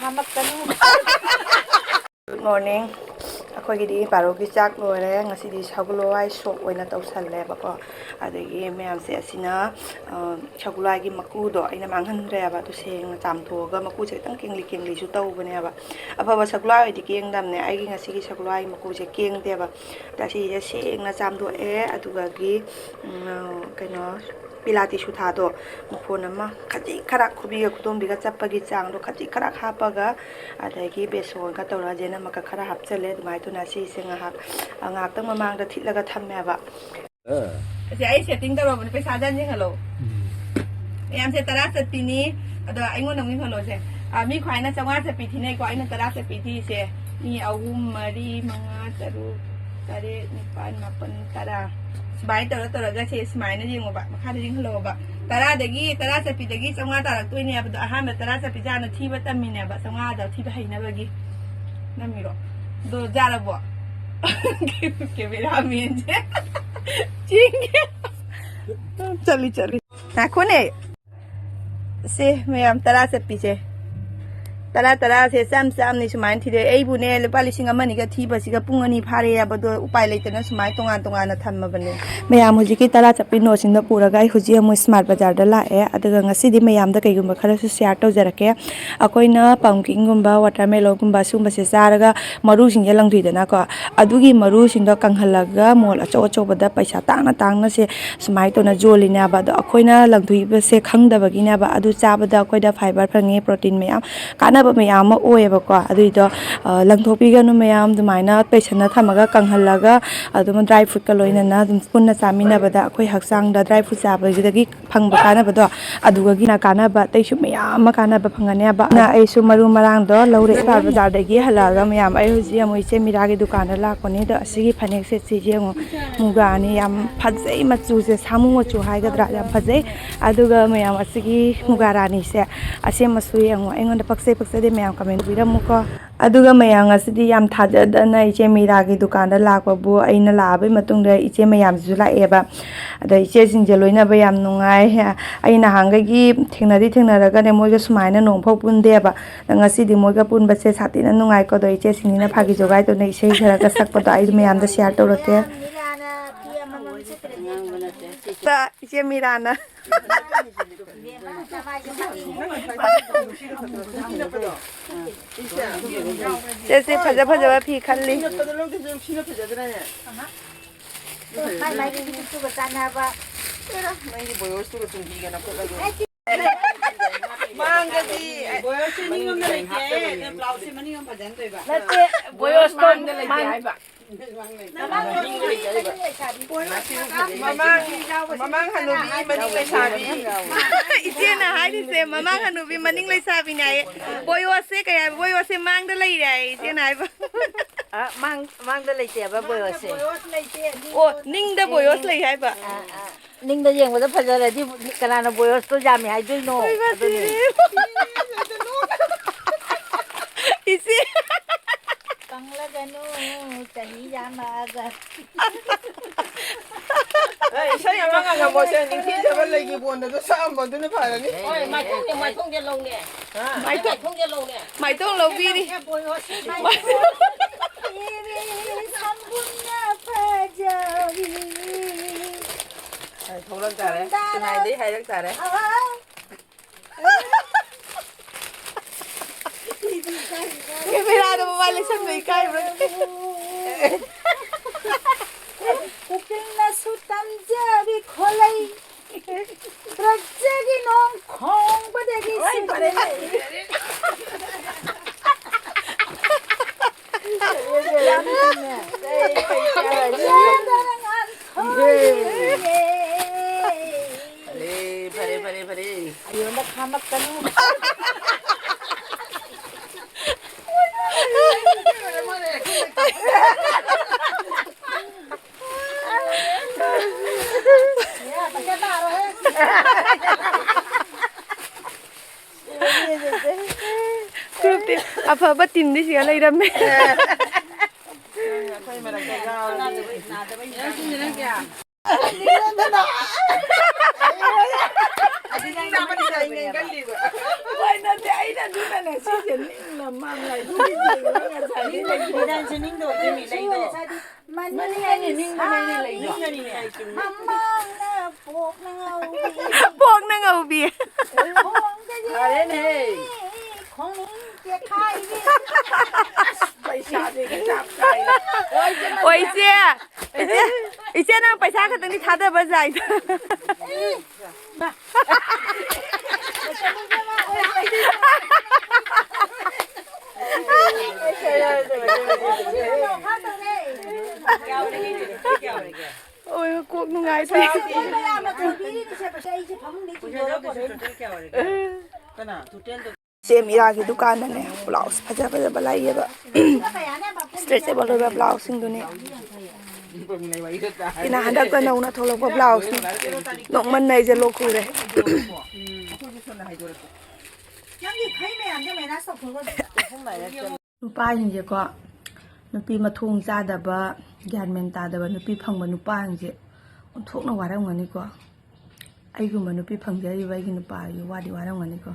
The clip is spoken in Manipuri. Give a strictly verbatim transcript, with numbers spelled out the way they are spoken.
ꯍꯥꯝꯃꯛꯀꯅꯨ꯫ Good morning꯫ ꯑꯩꯈꯣꯏꯒꯤꯗꯤ ꯕꯥꯔꯣꯒꯤ ꯆꯥꯛ ꯂꯣꯏꯔꯦ꯫ ꯉꯁꯤꯗꯤ ꯁꯒꯣꯜ ꯍꯋꯥꯏ ꯁꯣꯛ ꯑꯣꯏꯅ ꯇꯧꯁꯜꯂꯦꯕꯀꯣ꯫ ꯑꯗꯒꯤ ꯃꯌꯥꯝꯁꯦ ꯑꯁꯤꯅ, ꯑ, ꯁꯒꯣꯜ ꯍꯋꯥꯏꯒꯤ ꯃꯀꯨꯗꯣ ꯑꯩꯅ ꯃꯥꯡꯍꯟꯗ꯭ꯔꯦꯕ꯫ ꯑꯗꯨ ꯁꯦꯡꯅ ꯆꯥꯝꯊꯣꯛꯑꯒ, ꯃꯀꯨꯁꯦ ꯈꯤꯇꯪ ꯀꯦꯡꯂꯤ ꯀꯦꯡꯂꯤꯁꯨ ꯇꯧꯕꯅꯦꯕ꯫ ꯑꯐꯕ ꯁꯒꯣꯜ ꯍꯋꯥꯏ ꯑꯣꯏꯗꯤ ꯀꯦꯡꯗꯕꯅꯦ꯫ ꯑꯩꯒꯤ ꯉꯁꯤꯒꯤ ꯁꯒꯣꯜ ꯍꯋꯥꯏꯒꯤ ꯃꯀꯨꯁꯦ ꯀꯦꯡꯗꯦꯕ꯫ ꯑꯗ ꯁꯤꯁꯦ ꯁꯦꯡꯅ ꯆꯥꯝꯊꯣꯛꯑꯦ꯫ ꯑꯗꯨꯒꯒꯤ, ꯎꯝ, ꯀꯩꯅꯣ, ꯄꯤꯂꯥꯇꯤ ꯁꯨꯊꯥꯗꯣ ꯃꯐꯣꯟ ꯑꯃ ꯈꯖꯤꯛ ꯈꯔ ꯈꯨꯕꯤꯒ ꯈꯨꯗꯣꯝꯕꯤꯒ ꯆꯠꯄꯒꯤ ꯆꯥꯡꯗꯣ ꯈꯖꯤꯛ ꯈꯔ ꯍꯥꯞꯄꯒ, ꯑꯗꯒꯤ ꯕꯦꯁꯣꯟꯒ ꯇꯧꯔꯒ ꯖꯦꯅꯝꯒ ꯈꯔ ꯍꯥꯞꯆꯜꯂꯦ꯫ ꯑꯗꯨꯃꯥꯏꯅ ꯇꯧꯅ ꯁꯤꯁꯦ ꯉꯥꯏꯍꯥꯛ, ꯉꯥꯏꯍꯥꯛꯇꯪ ꯃꯃꯥꯡꯗ ꯊꯤꯠꯂꯒ ꯊꯝꯃꯦꯕ꯫ ꯑꯥ꯫ ꯑꯁꯤ ꯑꯩ setting ꯇꯧꯔꯕꯅꯦ, ꯄꯩꯁꯥꯗ ꯌꯦꯡꯍꯜꯂꯣ꯫ ꯎꯝ꯫ ꯃꯌꯥꯝꯁꯦ ꯇꯔꯥ ꯆꯠꯄꯤꯅꯤ꯫ ꯑꯗꯣ ꯑꯩꯉꯣꯟꯗ ꯑꯃꯨꯛ ꯌꯦꯡꯍꯜꯂꯣꯁꯦ꯫ ꯑꯥ, ꯃꯤ ꯈ꯭ꯋꯥꯏꯅ ꯆꯥꯝꯃꯉꯥ ꯆꯠꯄꯤ ꯊꯤꯅꯩꯀꯣ, ꯑꯩꯅ ꯇꯔꯥ ꯆꯠꯄꯤ ꯊꯤꯁꯦ꯫ ꯃꯤ ꯑꯍꯨꯝ, ꯃꯔꯤ, ꯃꯉꯥ, ꯇꯔꯨꯛ, ꯇꯔꯦꯠ, ꯅꯤꯄꯥꯜ, ꯃꯥꯄꯜ, ꯇꯔꯥ꯫ ꯁꯨꯃꯥꯏꯅ ꯇꯧꯔ ꯇꯧꯔꯒ ꯁꯦ ꯁꯨꯃꯥꯏꯅ ꯌꯦꯡꯉꯣꯕ, ꯃꯈꯥꯗ ꯌꯦꯡꯍꯜꯂꯣꯕ꯫ ꯇꯔꯥꯗꯒꯤ, ꯇꯔꯥ ꯆꯠꯄꯤꯗꯒꯤ ꯆꯥꯝꯃꯉꯥ ꯇꯥꯔꯛꯇꯣꯏꯅꯦ ꯍꯥꯏꯕꯗꯣ꯫ ꯑꯍꯥꯟꯕ ꯇꯔꯥ ꯆꯠꯄꯤꯁꯦ ꯍꯥꯟꯅ ꯊꯤꯕ ꯇꯝꯃꯤꯅꯦꯕ, ꯆꯥꯝꯃꯉꯥꯗ ꯊꯤꯕ ꯍꯩꯅꯕꯒꯤ꯫ ꯅꯝꯃꯤꯔꯣ? ꯑꯗꯣ ꯌꯥꯔꯕꯣ? Cameramanꯁꯦ꯫ ꯆꯦꯡꯒꯦ꯫ ꯆꯠꯂꯤ, ꯆꯠꯂꯤ꯫ ꯉꯥꯏꯈꯣꯅꯦ꯫ ꯁꯦ, ꯃꯌꯥꯝ, ꯇꯔꯥ ꯆꯠꯄꯤꯁꯦ꯫ ꯇꯔꯥ, ꯇꯔꯥꯁꯦ ꯆꯥꯝ ꯆꯥꯝꯅꯤ ꯁꯨꯃꯥꯏꯅ ꯊꯤꯗꯣꯛꯑꯦ꯫ ꯑꯩꯕꯨꯅꯦ, ꯂꯨꯄꯥ ꯂꯤꯁꯤꯡ ꯑꯃ ꯑꯅꯤꯒ ꯊꯤꯕꯁꯤꯒ ꯄꯨꯡ ꯑꯅꯤ ꯐꯥꯔꯦ ꯍꯥꯏꯕꯗꯣ, ꯎꯄꯥꯏ ꯂꯩꯇꯅ ꯁꯨꯃꯥꯏꯅ ꯇꯣꯉꯥꯟ ꯇꯣꯉꯥꯟꯅ ꯊꯝꯃꯕꯅꯦ꯫ ꯃꯌꯥꯝ, ꯍꯧꯖꯤꯛꯀꯤ ꯇꯔꯥ ꯆꯠꯄꯤ ꯅꯣꯠꯁꯤꯡꯗꯣ ꯄꯨꯔꯒ ꯑꯩ ꯍꯧꯖꯤꯛ ꯑꯃꯨꯛ Smart Bazaarꯗ ꯂꯥꯛꯑꯦ꯫ ꯑꯗꯨꯒ ꯉꯁꯤꯗꯤ ꯃꯌꯥꯝꯗ ꯀꯩꯒꯨꯝꯕ ꯈꯔꯁꯨ share ꯇꯧꯖꯔꯛꯀꯦ꯫ ꯑꯩꯈꯣꯏꯅ pumpkinꯒꯨꯝꯕ, watermelonꯒꯨꯝꯕ ꯁꯤꯒꯨꯝꯕꯁꯦ ꯆꯥꯔꯒ ꯃꯔꯨꯁꯤꯡꯁꯦ ꯂꯪꯊꯣꯛꯏꯗꯅꯀꯣ, ꯑꯗꯨꯒꯤ ꯃꯔꯨꯁꯤꯡꯗꯣ ꯀꯪꯍꯜꯂꯒ mall ꯑꯆꯧ ꯑꯆꯧꯕꯗ ꯄꯩꯁꯥ ꯇꯥꯡꯅ ꯇꯥꯡꯅ ꯁꯦ ꯁꯨꯃꯥꯏꯅ ꯇꯧꯅ ꯌꯣꯜꯂꯤꯅꯦꯕ꯫ ꯑꯗꯣ ꯑꯩꯈꯣꯏꯅ ꯂꯪꯊꯣꯛꯏꯕꯁꯦ ꯈꯪꯗꯕꯒꯤꯅꯦꯕ꯫ ꯑꯗꯨ ꯆꯥꯕꯗ ꯑꯩꯈꯣꯏꯗ fibre ꯐꯪꯉꯤ, protein ꯃꯌꯥꯝ, ꯀꯥꯟꯅꯕ ꯃꯌꯥꯝ ꯑꯃ ꯑꯣꯏꯌꯦꯕꯀꯣ꯫ ꯑꯗꯨꯏꯗꯣ, ꯑ, ꯂꯪꯊꯣꯛꯄꯤꯒꯅꯨ ꯃꯌꯥꯝ꯫ ꯑꯗꯨꯃꯥꯏꯅ ꯄꯩꯁꯟꯅ ꯊꯝꯃꯒ ꯀꯪꯍꯜꯂꯒ ꯑꯗꯨꯝ dry fruitꯀ ꯂꯣꯏꯅꯅ ꯑꯗꯨꯝ ꯄꯨꯟꯅ ꯆꯥꯃꯤꯟꯅꯕꯗ ꯑꯩꯈꯣꯏ ꯍꯛꯆꯥꯡꯗ dry fruit ꯆꯥꯕꯒꯤꯗꯒꯤ ꯐꯪꯕ ꯀꯥꯟꯅꯕꯗꯣ, ꯑꯗꯨꯒꯒꯤꯅ ꯀꯥꯟꯅꯕ, ꯑꯇꯩꯁꯨ ꯃꯌꯥꯝ ꯑꯃ ꯀꯥꯟꯅꯕ ꯐꯪꯒꯅꯦꯕ꯫ ꯑꯗꯨꯅ ꯑꯩꯁꯨ ꯃꯔꯨ ꯃꯔꯥꯡꯗꯣ ꯂꯧꯔꯦ ꯏꯝꯐꯥꯜ ꯕꯖꯥꯔꯗꯒꯤ ꯍꯜꯂꯛꯑꯒ꯫ ꯃꯌꯥꯝ, ꯑꯩ ꯍꯧꯖꯤꯛ ꯑꯃꯨꯛ ꯏꯆꯦ ꯃꯤꯔꯥꯒꯤ ꯗꯨꯀꯥꯟꯗ ꯂꯥꯛꯄꯅꯦ꯫ ꯑꯗꯣ ꯑꯁꯤꯒꯤ ꯐꯅꯦꯛ ꯁꯦꯠꯁꯤꯁꯦ ꯌꯦꯡꯉꯨ, ꯃꯨꯒꯥꯅꯤ, ꯌꯥꯝ ꯐꯖꯩ꯫ ꯃꯆꯨꯁꯦ ꯁꯥꯃꯨ ꯃꯆꯨ ꯍꯥꯏꯒꯗ꯭ꯔꯥ, ꯌꯥꯝ ꯐꯖꯩ꯫ ꯑꯗꯨꯒ ꯃꯌꯥꯝ, ꯑꯁꯤꯒꯤ ꯃꯨꯒꯥ ꯔꯥꯅꯤꯁꯦ ꯑꯁꯦꯝꯕꯁꯨ ꯌꯦꯡꯉꯨ, ꯑꯩꯉꯣꯟꯗ ꯄꯛꯆꯩ, ꯄꯛꯆꯩ꯫ ꯆꯗꯦ ꯃꯌꯥꯝ comment ꯇꯧꯕꯤꯔꯝꯃꯨꯀꯣ꯫ ꯑꯗꯨꯒ ꯃꯌꯥꯝ, ꯉꯁꯤꯗꯤ ꯌꯥꯝ ꯊꯥꯖꯗꯅ ꯏꯆꯦ ꯃꯤꯔꯥꯒꯤ ꯗꯨꯀꯥꯟꯗ ꯂꯥꯛꯄꯕꯨ ꯑꯩꯅ ꯂꯥꯛꯑꯕꯩ ꯃꯇꯨꯡꯗ ꯏꯆꯦ ꯃꯌꯥꯝꯁꯤꯁꯨ ꯂꯥꯛꯑꯦꯕ꯫ ꯑꯗ ꯏꯆꯦꯁꯤꯡꯁꯦ ꯂꯣꯏꯅꯕ ꯌꯥꯝ ꯅꯨꯡꯉꯥꯏ꯫ ꯑꯩ ꯅꯍꯥꯟꯈꯩꯒꯤ ꯊꯦꯡꯅꯗꯤ ꯊꯦꯡꯅꯔꯒꯅꯦ, ꯃꯣꯏꯒ ꯁꯨꯃꯥꯏꯅ ꯅꯣꯡ ꯐꯥꯎ ꯄꯨꯟꯗꯦꯕ꯫ ꯑꯗ ꯉꯁꯤꯗꯤ ꯃꯣꯏꯒ ꯄꯨꯟꯕꯁꯦ ꯁꯥꯊꯤꯅ ꯅꯨꯡꯉꯥꯏꯀꯣ꯫ ꯑꯗꯣ ꯏꯆꯦꯁꯤꯡꯁꯤꯅ ꯐꯥꯒꯤ ꯖꯣꯒꯥꯏ ꯇꯧꯅ ꯏꯁꯩ ꯈꯔꯒ ꯁꯛꯄꯗꯣ ꯑꯩ ꯃꯌꯥꯝꯗ share ꯇꯧꯔꯛꯀꯦ꯫ ꯏꯆꯦ ꯃꯤꯔꯥꯅ꯫ ꯆꯦꯁꯤ ꯐꯖ ꯐꯖꯕ ꯐꯤ ꯈꯜꯂꯤ꯫ ꯁꯤꯅ ꯐꯖꯗ꯭ꯔꯅꯦ? ꯃꯥꯏ ꯃꯥꯏꯒꯤ ꯐꯤꯖꯦꯠꯇꯨꯒ ꯆꯥꯟꯅꯕ꯫ ꯑꯦꯔꯥ, ꯅꯪꯒꯤ ꯕꯣꯌꯣꯁꯇꯨꯒ ꯇꯨꯡꯕꯤꯒꯅ ꯈꯣꯠꯂꯒ꯫ ꯃꯥꯡꯗꯗꯤ ꯕꯣꯌꯣꯁꯁꯦ ꯅꯤꯡꯉꯣꯝꯗ ꯂꯩꯇꯦ꯫ ꯕ꯭ꯂꯥꯎꯁꯁꯦ ꯃꯅꯤꯡ ꯑꯃ ꯐꯖꯅ ꯇꯧꯏꯕ꯫ ꯅꯠꯇꯦ, ꯕꯣꯌꯣꯁꯇꯣ ꯃꯥꯡꯗ ꯂꯩꯇꯦ ꯃꯥꯡ-, ꯍꯥꯏꯕ꯫ ꯃꯃꯥꯡ ꯍꯅꯨꯕꯤ, ꯃꯅꯤꯡ ꯂꯩꯁꯥꯕꯤ꯫ ꯃꯃꯥꯡ, ꯃꯃꯥꯡ ꯍꯅꯨꯕꯤ, ꯃꯅꯤꯡ ꯂꯩꯁꯥꯕꯤ꯫ ꯏꯆꯦꯅ ꯍꯥꯏꯔꯤꯁꯦ ꯃꯃꯥꯡ ꯍꯅꯨꯕꯤ ꯃꯅꯤꯡ ꯂꯩꯁꯥꯕꯤꯅꯦ ꯍꯥꯏꯌꯦ꯫ ꯕꯣꯌꯣꯁꯁꯦ ꯀꯩ ꯍꯥꯏꯕ? ꯕꯣꯌꯣꯁꯁꯦ ꯃꯥꯡꯗ ꯂꯩꯔꯦ ꯍꯥꯏꯌꯦ ꯏꯆꯦꯅ ꯍꯥꯏꯕ꯫ ꯑ, ꯃꯥꯡ-, ꯃꯥꯡꯗ ꯂꯩꯇꯦꯕ ꯕꯣꯌꯣꯁꯁꯦ꯫ ꯑꯣ, ꯅꯤꯡꯗ ꯕꯣꯌꯣꯁ ꯂꯩ ꯍꯥꯏꯕ꯫ ꯑ, ꯑ꯫ ꯅꯤꯡꯗ ꯌꯦꯡꯕꯗ ꯐꯖꯔꯗꯤ ꯀꯅꯥꯅ ꯕꯣꯌꯣꯁꯇꯣ ꯌꯥꯝꯃꯤ ꯍꯥꯏꯗꯣꯏꯅꯣ? ꯍꯣꯏꯕ, ꯑꯗꯨꯅꯤ꯫ ꯁꯤꯔꯦ꯫ ꯏꯆꯦ꯫ ꯀꯪꯂꯒꯅꯨ, ꯆꯍꯤ ꯌꯥꯝꯃꯛꯑꯒ꯫ ꯑꯦ, ꯏꯁꯩ ꯑꯃ ꯉꯪꯉꯝꯃꯣꯁꯦ, ꯅꯤꯡꯊꯤꯖꯕ ꯂꯩꯒꯤ ꯕꯣꯟꯗꯁꯨ ꯁꯛꯑꯝꯃꯣ, ꯑꯗꯨꯅ ꯐꯔꯅꯤ꯫ ꯍꯣꯏ, ꯃꯥꯏꯊꯣꯡꯁꯦ, ꯃꯥꯏꯊꯣꯡꯁꯦ ꯂꯧꯅꯦ꯫ ꯍꯥ? ꯃꯥꯏꯊꯣꯡꯁꯦ ꯂꯧꯅꯦ꯫ ꯃꯥꯏꯊꯣꯡ ꯂꯧꯕꯤꯔꯤ꯫ ꯏꯔꯦ ꯁꯝꯕꯨꯟꯅ ꯐꯖꯕꯤ꯫ ꯑꯩ ꯊꯣꯛꯂꯛ ꯇꯥꯔꯦ꯫ ꯈꯨꯟꯗꯥ-, ꯆꯤꯅꯥꯏꯗꯩ ꯍꯥꯏꯔꯛ ꯇꯥꯔꯦ꯫ ꯑꯥ꯫ ꯀꯦꯃꯦꯔꯥꯗ ꯃꯃꯥꯏ ꯂꯩꯁꯟꯕ ꯏꯀꯥꯏꯕ꯭ꯔꯥ? ꯀꯨꯀꯤꯜꯅꯁꯨ ꯇꯝꯖꯕꯤ ꯈꯣꯂꯩ꯫ ꯗ꯭ꯔꯛꯆꯒꯤ ꯅꯣꯡ ꯈꯣꯡꯕꯗꯒꯤ ꯍꯣꯏ, ꯐꯔꯦ, ꯐꯔꯦ, ꯐꯔꯦ꯫ ꯌꯥꯝ ꯅꯨꯡꯉꯥꯏ꯫ ꯀꯩ, ꯀꯩ ꯆꯥꯔꯒꯦ? ꯆꯥꯗꯅ ꯉꯥꯟꯊꯣꯏꯕꯤꯌꯦ꯫ ꯐꯔꯦ, ꯐꯔꯦ, ꯐꯔꯦ, ꯐꯔꯦ꯫ ꯑꯩꯉꯣꯟꯗ ꯈꯥꯝꯃꯛꯀꯅꯨ꯫ ꯑꯐꯕ ꯇꯤꯝꯗꯤ ꯁꯤꯒ ꯂꯩꯔꯝꯃꯦ꯫ ꯍꯣꯏ, ꯅꯠꯇꯦ, ꯑꯩꯅ ꯑꯗꯨꯅꯅꯦ, ꯁꯤꯁꯦ ꯅꯤꯡꯅ ꯃꯥꯡ ꯂꯥꯏ꯫ ꯃꯅꯤꯡ ꯍꯥꯏꯅꯤ, ꯅꯤꯡ ꯃꯅꯤꯡꯅꯤ ꯂꯩꯗꯣ꯫ ꯃꯃꯥꯡꯅ ꯄꯣꯛꯅ ꯉꯧꯕꯤ꯫ ꯄꯣꯛꯅ ꯉꯧꯕꯤ꯫ ꯈꯣꯡꯗꯗꯤ ꯐꯔꯦꯅꯦꯍꯦ꯫ ꯈꯣꯡꯅꯤꯡ ꯆꯦꯈꯥꯏꯕꯤ꯫ ꯄꯩꯁꯥꯁꯦ ꯍꯤꯡꯁꯥꯞ ꯆꯥꯏꯅ꯫ ꯑꯣ, ꯏꯆꯦ, ꯏꯆꯦ, ꯏꯆꯦ, ꯅꯪ ꯄꯩꯁꯥ ꯈꯛꯇꯪꯗꯤ ꯊꯥꯗꯕ ꯌꯥꯏꯗ꯫ ꯑꯣꯏ, ꯀꯣꯛ ꯅꯨꯡꯉꯥꯏꯇꯦ꯫ ꯆꯦ ꯃꯤꯔꯥꯒꯤ ꯗꯨꯀꯥꯟꯗꯅꯦ ꯕ꯭ꯂꯥꯎꯁ ꯐꯖ ꯐꯖꯕ ꯂꯩꯌꯦꯕ꯫ ꯏꯁꯇ꯭ꯔꯦꯆꯦꯕꯜ ꯑꯣꯏꯕ ꯕ꯭ꯂꯥꯎꯁꯁꯤꯡꯗꯨꯅꯤ꯫ ꯁꯤꯅ ꯍꯟꯗꯛꯇ ꯅꯧꯅ ꯊꯣꯛꯂꯛꯄ ꯕ꯭ꯂꯥꯎꯁꯅꯤ꯫ ꯅꯣꯛꯃꯟꯅ ꯑꯩꯁꯦ ꯂꯣꯛ ꯈꯨꯔꯦ꯫ ꯅꯨꯄꯥꯁꯤꯡꯁꯦꯀꯣ, ꯅꯨꯄꯤ ꯃꯊꯣꯡ ꯆꯥꯗꯕ, ꯒ꯭ꯌꯥꯟ ꯃꯦꯟ ꯇꯥꯗꯕ ꯅꯨꯄꯤ ꯐꯪꯕ ꯅꯨꯄꯥꯁꯤꯡꯁꯦ ꯑꯣꯟꯊꯣꯛꯅ ꯋꯥꯔꯝꯒꯅꯤꯀꯣ꯫ ꯑꯩꯒꯨꯝꯕ ꯅꯨꯄꯤ ꯐꯪꯖꯔꯤꯕ ꯑꯩꯒꯤ ꯅꯨꯄꯥꯁꯦ ꯋꯥꯗꯤ ꯋꯥꯔꯝꯒꯅꯤꯀꯣ꯫